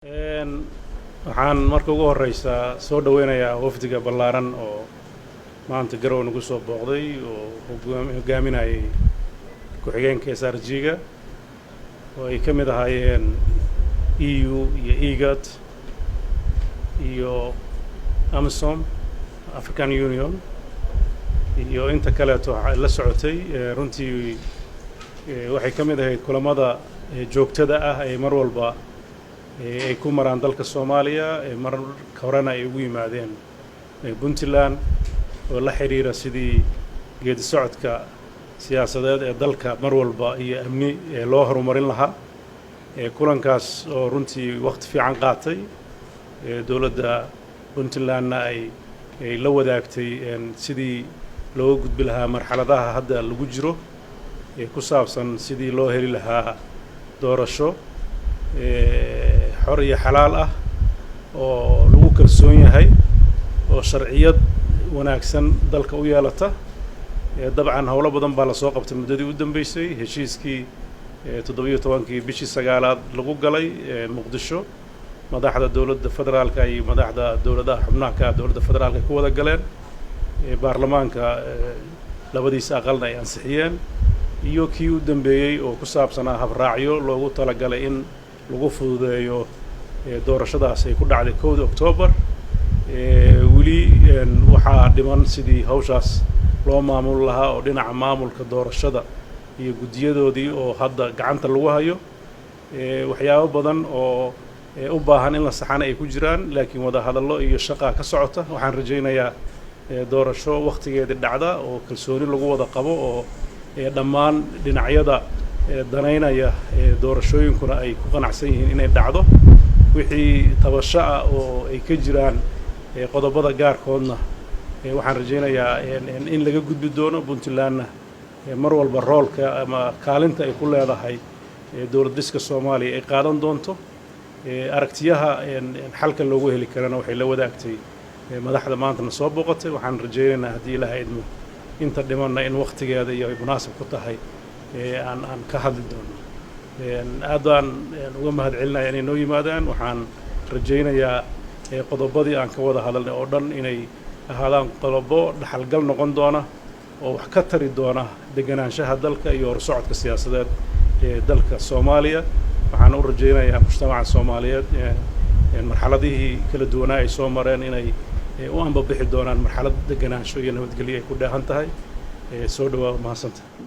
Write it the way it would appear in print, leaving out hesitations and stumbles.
Waxaan marka ugu horeysaa soo dhoweynayaa wafdiga ballaaran oo maanta Garowe nagu soo booqday oo hogaaminayay ku-xigeenka SRG-ga, oo ay ka mid ahaayeen EU iyo IGAD iyo AMISOM, African Union iyo inta kaleeto la socotay. Runtii waxay ka mid ahayd kulamada joogtada ah ee mar walba ay ku maraan dalka Soomaaliya, mar horena ay ugu yimaadeen Puntland, oo la xidhiira sidii geedi socodka siyaasadeed ee dalka mar walba iyo amni ee loo horumarin lahaa. Kulankaas oo runtii waqti fiican qaatay, dowladda Puntlandna ay la wadaagtay sidii looga gudbi lahaa marxaladaha hadda lagu jiro ee ku saabsan sidii loo heli lahaa doorasho xor iyo xalaal ah oo lagu kalsoon yahay oo sharciyad wanaagsan dalka u yeelata. Dabcan, howlo badan baa lasoo qabtay muddadii u dambeysay. Heshiiskii 17-kii bishii sagaalaad lagu galay Muqdisho, madaxda dowladda federaalka iyo madaxda dowladaha xubnaha ka dowladda federaalka ay ku wada galeen, baarlamaanka labadiisa aqalna ay ansixiyeen, iyo kii u dambeeyey oo ku saabsanaa habraacyo loogu talagalay in lagu fududeeyo doorashadaas ay ku dhacday 1da Octoobar. Weli waxaa dhiman sidii hawshaas loo maamul lahaa oo dhinaca maamulka doorashada iyo guddiyadoodii oo hadda gacanta lagu hayo, waxyaabo badan oo u baahan in la saxana ay ku jiraan, laakiin wada hadallo iyo shaqaa ka socota. Waxaan rajaynayaa doorasho wakhtigeedii dhacda oo kalsooni lagu wada qabo oo dhammaan dhinacyada danaynaya doorashooyinkuna ay ku qanacsan yihiin inay dhacdo. Wixii tabasho ah oo ay ka jiraan qodobada gaarkoodna, waxaan rajaynayaa in laga gudbi doono. Puntlandna mar walba roolka ama kaalinta ay ku leedahay dowlad dhiska Soomaaliya ay qaadan doonto. Aragtiyaha xalka loogu heli karana waxay la wadaagtay madaxda maantana soo booqatay. Waxaan rajaynaynaa, haddii Ilaaha idmo, inta dhimanna in wakhtigeeda iyo ay munaasib ku tahay aan ka hadli doono. Aad baan uga mahad celinaya inay noo yimaadaan. Waxaan rajaynayaa qodobadii aan ka wada hadalnay oo dhan inay ahaadaan qodobo dhaxalgal noqon doona oo wax ka tari doona deganaanshaha dalka iyo horsocodka siyaasadeed ee dalka Soomaaliya. Waxaan u rajaynayaa mujtamaca Soomaaliyeed marxaladihii kala duwanaa ay soo mareen inay u ambabixi doonaan marxalad deganaansho iyo nabadgelyo ay ku dheehan tahay. Soo dhawaa, mahadsanta.